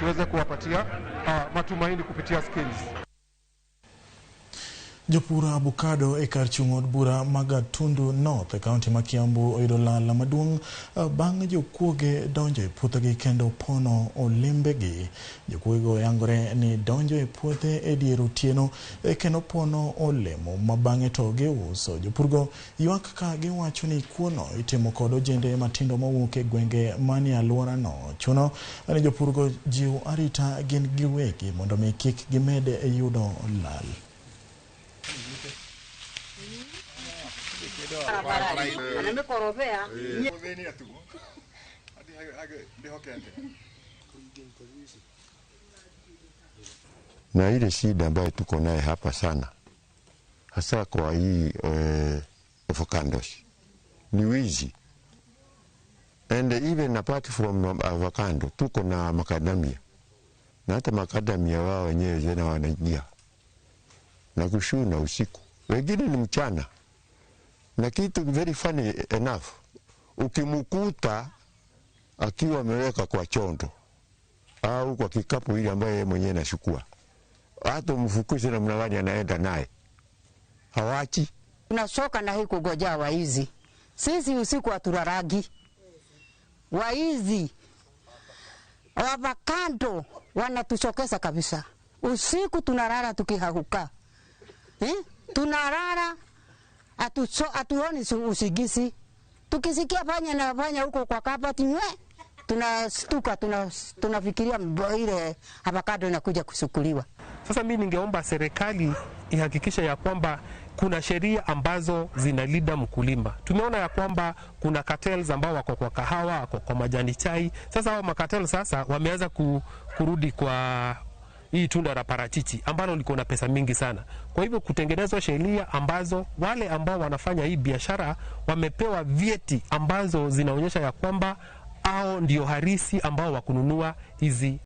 tuweze kuwapatia matumaini kupitia skills. Jopur avocado e kar chung' od bura ma Gatundu North e kaunti ma Kiambu oyudo lal maduong' bang' jokuoge donjo e puothegi kendo pono olembegi. Jokuogego yangore ni donjo e puothe e dier otieno kendo pono olemo ma bang'e to giuso. Jopurgo ywak ka giwacho ni kuono itimo kod ojende matindo mowuok e gwenge manie alworano. Chuno ni jopurgo jiw arita gin giwegi mondo mi kik gimed yudo lal. Na ile shida ambayo tuko naye hapa sana hasa kwa hii avocados ni wizi. And even apart from avocado tuko na makadamia, na hata makadamia wao wenyewe tena wanaingia na kushuna usiku, wengine ni mchana. Na kitu very funny enough, ukimkuta akiwa ameweka kwa chondo au kwa kikapu ile ambaye yeye mwenyewe anachukua, hata umfukuze namna gani anaenda naye, hawachi. Tunachoka na hii kugojea waizi. Sisi usiku haturaragi. Waizi avocado wanatuchokesa kabisa. Usiku tunarara tukiharuka. Tunarara hatuoni usingizi. Tukisikia panya na panya huko kwa kabati nywe, tunastuka, tunafikiria ile avocado inakuja kusukuliwa. Sasa mimi ningeomba serikali ihakikishe ya kwamba kuna sheria ambazo zinalinda mkulima. Tumeona ya kwamba kuna cartels ambao wako kwa kahawa, wako kwa majani chai. Sasa hao makartel sasa wameanza kurudi kwa hii tunda la parachichi ambalo liko na pesa mingi sana. Kwa hivyo kutengenezwa sheria ambazo wale ambao wanafanya hii biashara wamepewa vyeti ambazo zinaonyesha ya kwamba hao ndio harisi ambao wakununua hizi.